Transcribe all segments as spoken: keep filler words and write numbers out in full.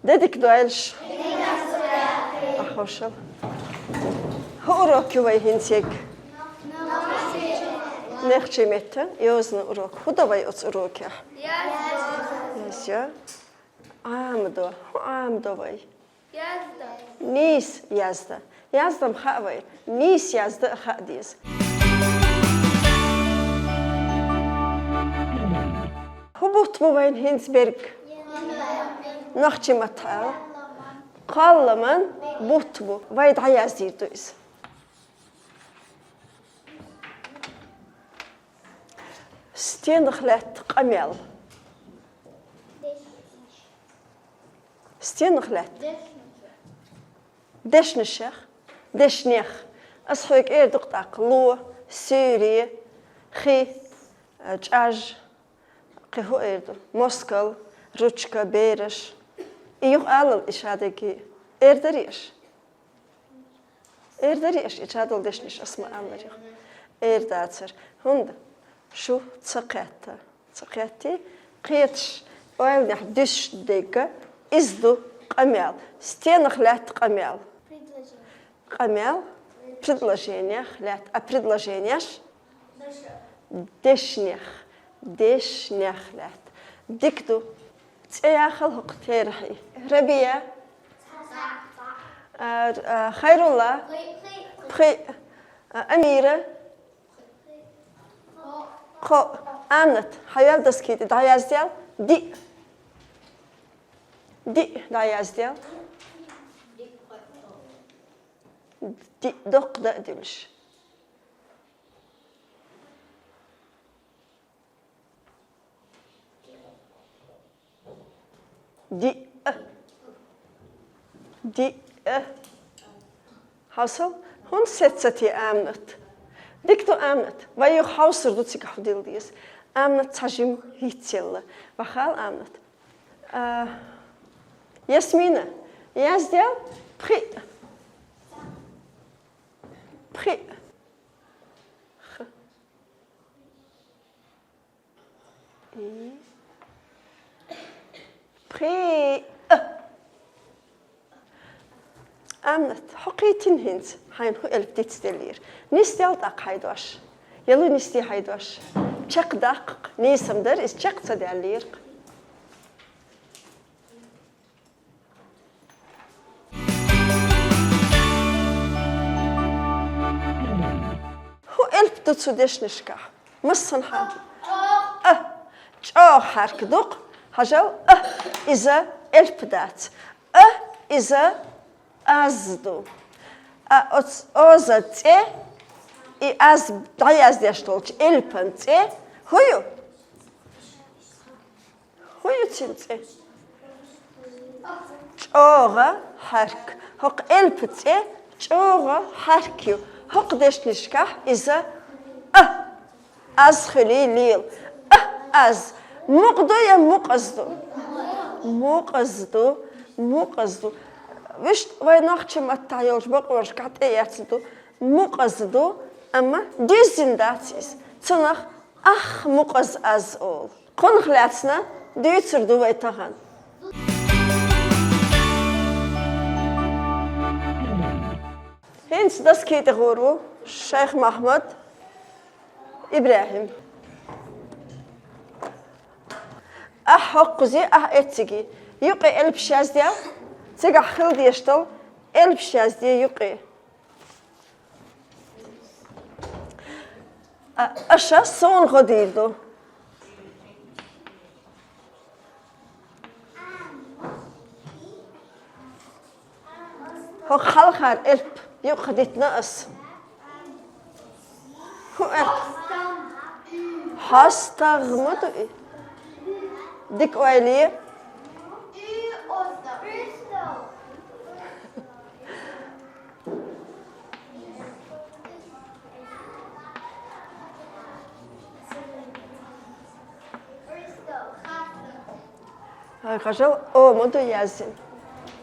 Де дика дойла шун. Ахошал. ХӀу урок ю вай хӀинца ерг? Нохчийн меттан йозанан урок. ХӀу до вай оцу урокехь? Язъю. Ӏамадо. ХӀу Ӏамадо вай? Язда. Нийса язда. Яздан хаьа вай. Нийса язда а хаьа деза. ХӀун бутт бу вайна хӀинца берг? Нохчийн маттахь аьлча, кхолламан бутт бу. Вай дӀаяздийр ду иза. Стенах лаьтта къамел? Стенах лаьтта? Дешнашех. Дешнех. Ас хьоьга эр ду-кх тӀаккха: ло, суьйре, хи, чӀаж, кхин хӀун эр ду? Москал, ручка, бераш. И юха алал и шадерг. Эр дарий аш? Эр дарий аш и чадолу дешнаш, ас ма-аллара юха. Эр дацара. ХӀунда шу ца кхетта. Ца кхеттий, кхеташ, ойланехь дуьсуш дерг, иза ду къамел. Стенах лаьтта къамел? Предложение. Къамел, предложенех лаьтта. А предложенеш? Дешнех. Дешнех лаьтта. Дика ду. ЦӀе яхал хӀокху терахьий. Рабия? А, а, Хайрулла? Пхи. А, Амира? Кхо. Аминат, хьан йоьлла доски тӀе дӀаяздел? Диъ. Диъ дӀаяздел. Диъ доккха дан а дуьллуш. Диъ. Диъ. Хьовсал, хӀунда сецца те Аминат? Дика ду, Аминат. Вай юха хьовсур ду, цигахь хӀун дилла деза. Аминат цхьа жима хӀиттаелла. Вахал, Аминат. А, Ясмина, яздел? Пхиъ. Пхиъ. Х. И. Пхиъ. Аминат, хьо кхийтина хӀинца, хьайна хӀун элп дицделлера? Нисдел тӀаккха хьайн дош. Ялуй нисде хьайн дош. Чекхдаккха, нийса ма дара, иза чекх ца даьллера-кх. ХӀун элп ду цу дешнашкахь? Массанхьа. А. ЧӀогӀа хьарк ду-кх. Хьажал, а. Иза элп дац. А. Иза аз ду. А оцу озан цӀе, и аз дӀаяздеш долчу элпан цӀе хӀун ю? ХӀун ю цуьнан цӀе? ЧӀогӀа хьарк. ХӀокху элпан цӀе чӀогӀа хьарк ю. ХӀокху дешнашкахь иза а, аз хуьлий лела. А, аз. Мукъа ду я мукъаз ду? Мукъаз ду, мукъаз ду. Вуьшта вай нохчийн маттахь йолчу бакъонашкахь тӀеэцна ду. Мукъаз ду, амма дуьззина дац иза. Цунах ах мукъаз аз олу. Кхунах лаьцна дуьйцур ду вай тахана. ХӀинца доски тӀе гӀур ву Шайх Махьмад, ИбрахӀим. Ахь хӀокхузе, ахь эцциге. Юкъе элпаш яздел, цигахь хила дезаш долу элпаш язде юкъе. А, аша суна гӀо дийр ду. ХӀокху хьалхара элп юкъахь дитина ас. ХӀун элп? ХьастагӀ ма ду и. Дика ойла е. Хьайн хьажал, о ма ду яздина.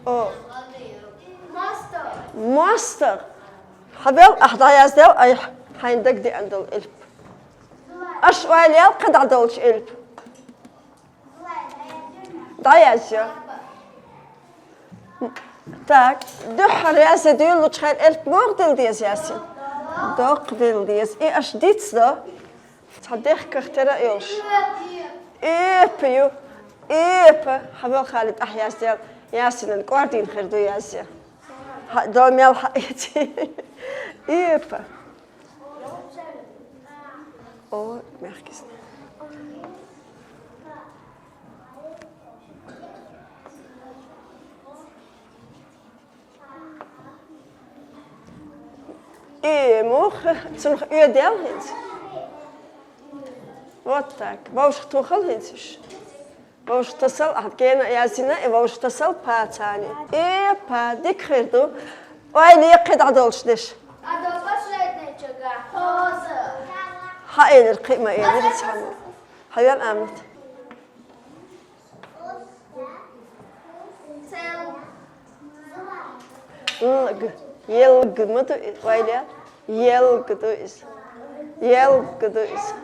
О. МостагӀ. Хьавел, ахь дӀаяздел айхьа хьайна дагадеана долу элп. Аша ойла ял кхидӀа долчу элп. ДӀаязйо. Так, дуьххьара язде дуьйлалучу хенахь элп муха дилла деза, Ясин? Доккха дилла деза. И аша дицдо. Цхьа дехках тера а йолуш. Эпа ю. Эпа. Хьан мел хали тӀехь яздел. Ясинан кӀордийна хир ду язъе. Хьан до мел хьаийци. Эпа. О, мягкий знак. И муха, цунах оьдел хӀинца. Вот так. Вовшах тухал хӀинца уьш. Вовшах тасал, ахьа гена а яздина, и вовшах тасал пацани. Э, па, дика хир ду. Ой, лекхи дӀадолуш деш. А до последней чага. Хьан элира, кхин а ма элира, цхьаммо. Хьан вел, Аминат? Цел. Л-г. Елг ма ду и-, вайла. Елг ду иза. Елг ду иза.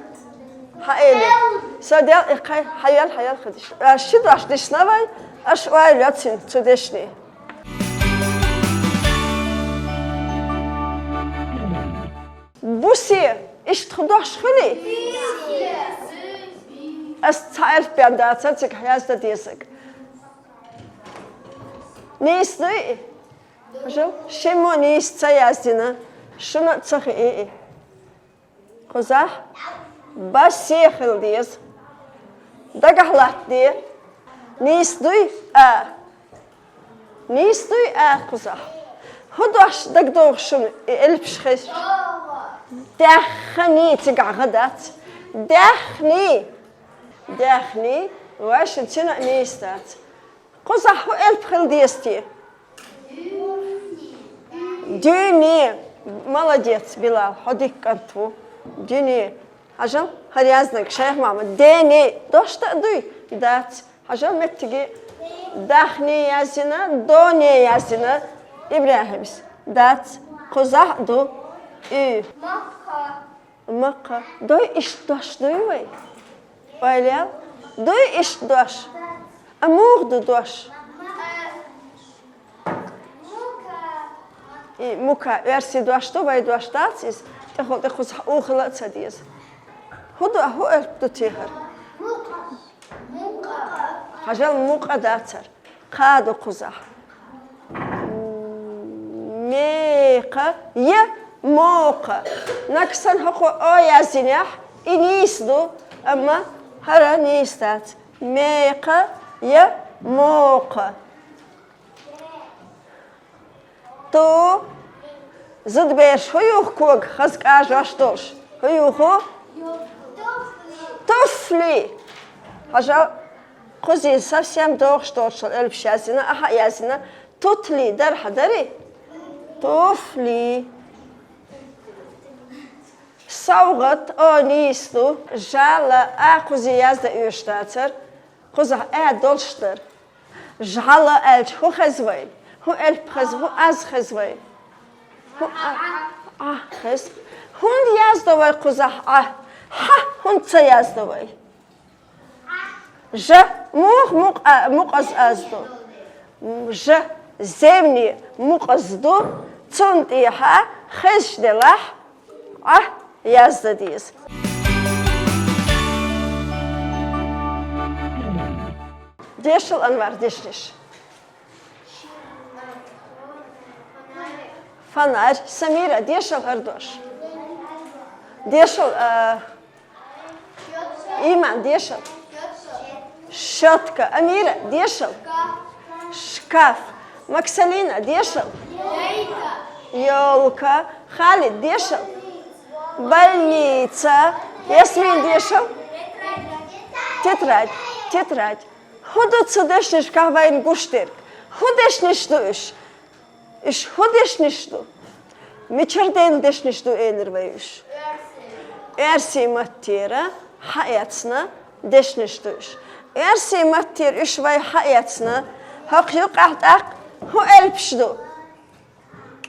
Хьан элира? Со дел и кхай, хьан вел, хьан вел хадиш. А, ши дош дишна вай, аша ойла йоцин цу дешне. Бусе, иштта хӀун дош хуьлий? Ас цхьа элп бен дацара цига яздан дезарг. Нийса дуй и? Хьажал, шиммо нийса ца яздина, шуна а ца хии и. Кхузахь басе хила деза. Дагахь латтаде. Нийса дуй а? Нийса дуй а кхузахь? ХӀун дош дагадогӀу шуна и элпаш хезча? Даьхний, цигахь гӀа дац. Даьхний. Даьхний, вай шуна цуьнан а нийса дац. Кхузахь хӀун элп хила деза те? Дуьне. Молодец, Билал, хьо дика кӀант ву. Дуьне. Хьажал, хӀара яздинарг шайх Мохьмад. Дене. Дош дан а дуй? Дац. Хьажал, меттиге. Дахне яздина, доне яздина ИбрахӀимас. Дац. Кхузахь а ду и. Махка. Дой иштта дош дуй вай? Ойла ял? Дуй иштта дош? А муха ду дош? И мука, оьрсийн дош ду, вай дош дац иза, тӀехула тӀе кхузахь у хила а ца деза. ХӀун ду, хӀун элп ду те хӀара? Хьажал, мукъа дацара. Кха ду кхузахь. Мекха, я, мокха. Нагахь санна хӀокхо о яздинехь, и нийса ду, амма хӀара нийса дац. Мекха, я, мокха. Ту, зудабераш хӀун юху кога хаза кӀажош долуш? ХӀун юху? Туфли. Хьажал, кхузахь совсем догӀуш долчул элпаш яздина, ахьа а яздина. Тутли дара хьан, дарий? Туфли. СовгӀат, о, нийса ду. Жала, а кхузахь яздан оьшуш дацара. Кхузахь а долуш дара. ЖӀала аьлча хӀун хеза вай? ХӀун элп хеза, хӀун аз хеза вай? ХӀун а, а хеза. ХӀунда яздо вай кхузахь а? Хьа хӀунда ца яздо вай? Жа муха мукъа-, мукъаза аз ду? Жа зевне мукъаза ду, цунна тӀехьа хезаш делахь, Ӏа яздан деза. Дешал, Анвар, дешнаш. Фонарь. Самира, дешал хӀара дош. Дешал, а, Иман, дешал. Щётка. Амира, дешал. Шкаф. Максалина, дешал. Ёлка. Халид, дешал. Больница. Ясмин, дешал. Тетрадь. Тетрадь. ХӀун ду цу дешнашкахь вайна гуш дерг? ХӀун дешнаш ду уьш? Уьш хӀун дешнаш ду? Мичара денна дешнаш ду, элира вай уьш? Оьрсийн маттера хьаэцна дешнаш ду уьш. Оьрсийн маттера уьш вай хьаэцна, хӀокху юкъахь тӀаккха хӀун элпаш ду?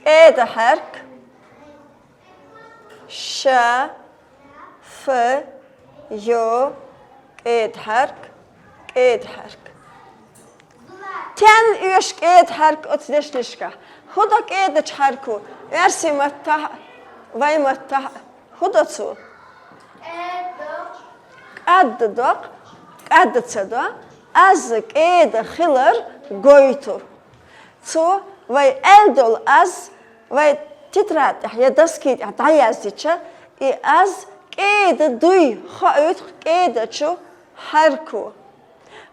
КӀеда хьаьрк, ша, фа, йо, кӀеда хьаьрк, кӀеда хьаьрк. Тен оьшу кӀеда хьарк оцу дешнашкахь? ХӀун до кӀедачу хьарко? Оьрсийн маттахь а, вайн маттахь а. ХӀун до цо? КӀадда до, кӀадда ца до, аз кӀеда хилар гойту. Цо вай аьлла долу аз, вай тетрадь тӀехь я доски тӀехь дӀаяздича, и аз кӀеда дуй, хоуьйту кӀедачу хьарко.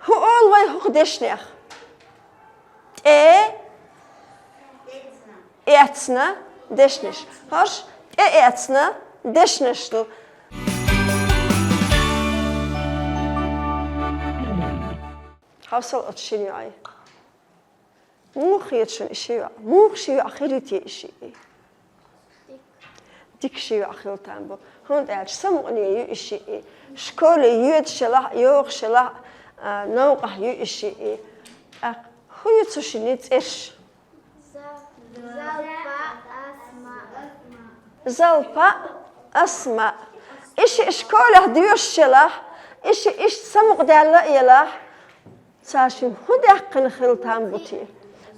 ХӀун олу вай хӀокху дешнех? ТӀе эцна дешнаш. ХӀорш тӀе эцна дешнаш ду. Хьовсал оцу шина йоӀе. Муха хета шуна и ши йоӀ? Муха ши йоӀ хир ю те и шиъ? Дика ши йоӀ хила там бу. ХӀунда аьлча самукъане ю и шиъ. Школе йоьдуш елахь а, йогӀуш елахь а, а, новкъахь ю и шиъ. ТӀаккха хӀун ю цу шинийн цӀерш? Залпа, Асма. И шиъ школехь доьшуш елахь, и шиъ иштта самукъадаьлла а елахь, цу шимма хӀун даьккхина хила там бу те?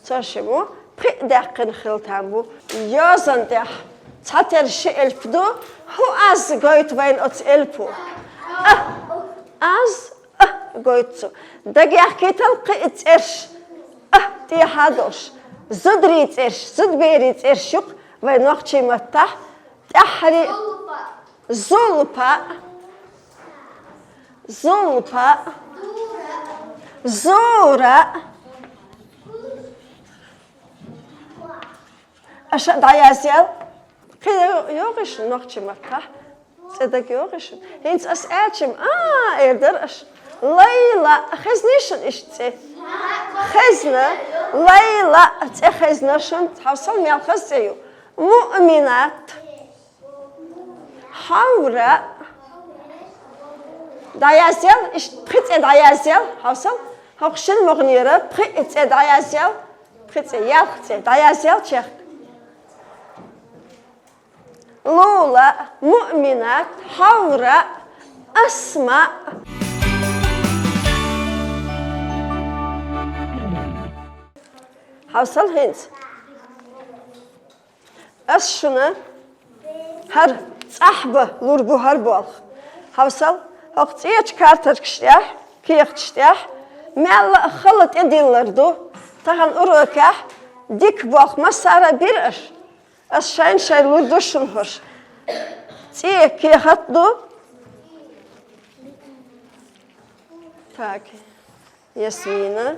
Цу шимма пхиъ даьккхина хила там бу. Йозанна тӀехь цхьатерра ши элп ду, хӀун аз гойту вайна оцу элпо? А, аз, а гойту цо. Дагахь кхетал кхин а цӀерш. А, тӀехьа долуш. Зударийн цӀерш, зудаберийн цӀерш ю-кх вайн нохчийн маттахь. ТӀаьххьара Зулпа. Зулпа. Зура. Аша дӀаязъял. Кхин йогӀий шуна нохчийн маттахь? ЦӀе дага йогӀий шуна? ХӀинца ас аьлча-м, а, эр дара аша. Лайла. Хезний шуна иштта цӀе? Хезна. Лайла. ЦӀе хезна шуна. Хьовсал, мел хаза цӀе ю. Муъминат. Хьовра. ДӀаязъял, иштта пхи цӀе дӀаязъял, хьовсал. ХӀокху шина могӀанера пхи цӀе дӀаязъял, пхи цӀе, ялх цӀе дӀаязъял чехка. Лула, Муъминат, Хьовра, Асма. Хьовсал хӀинца. Ас шуна хӀара цӀахь бан лур бу хӀара болх. Хьовсал, хӀокху цӀечу карточкаш тӀехь, кехаташ тӀехь мелла а хала тӀедиллар ду. Тахана урокехь дика болх массара а бира аша. Ас шайна-шайна лур ду шуна хӀорш. ЦӀе кехат ду. Так. Ясмина.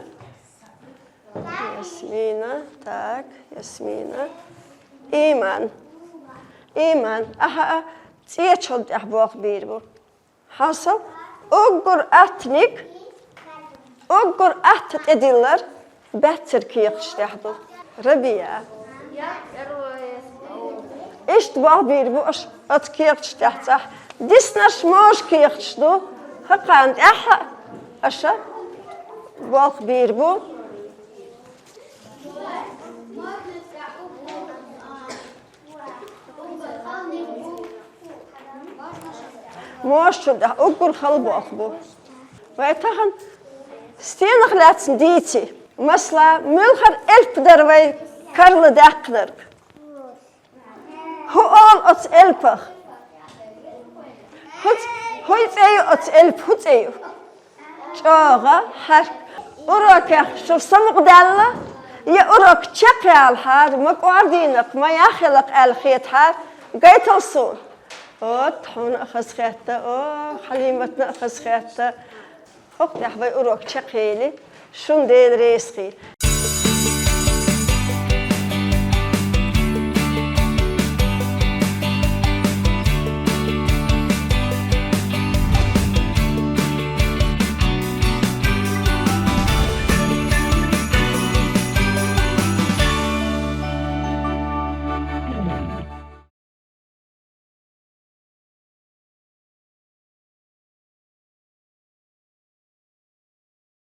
Ясмина. Так, Ясмина. Иман. Иман. Аха, а, цӀечун тӀехь болх бийр бу. Хьовсал, уггар аттаниг, уггар атта тӀедиллар баьццара кехаташ тӀехь ду. Рабия. Иштта болх бийр бу аша оцу кехаташ тӀехь цӀахь. Диснарш можа кехаташ ду. ХӀокхарна тӀехь а аша болх бийр бу. Можа чу тӀехь уггар хала болх бу. Вай тахана стенах лаьцна дийци. Масала, муьлхара элп дара вай карладаьккхинарг? ХӀун олу оцу элпах? ХӀун ц-, хӀун цӀе ю оцу элп, хӀун цӀе ю? ЧӀогӀа хьаьрк. Урокех шу самукъадаьлла, я урок чекхъялахьара, ма кӀордийна-кх, ма яхъяла-кх аьлла хетахьара, гайтал суна. О, тхуна а хазахетта, о, Хьалиматна а хазахетта. ХӀокху тӀехь вай урок чекхъели, шуна Дела реза хуьлда.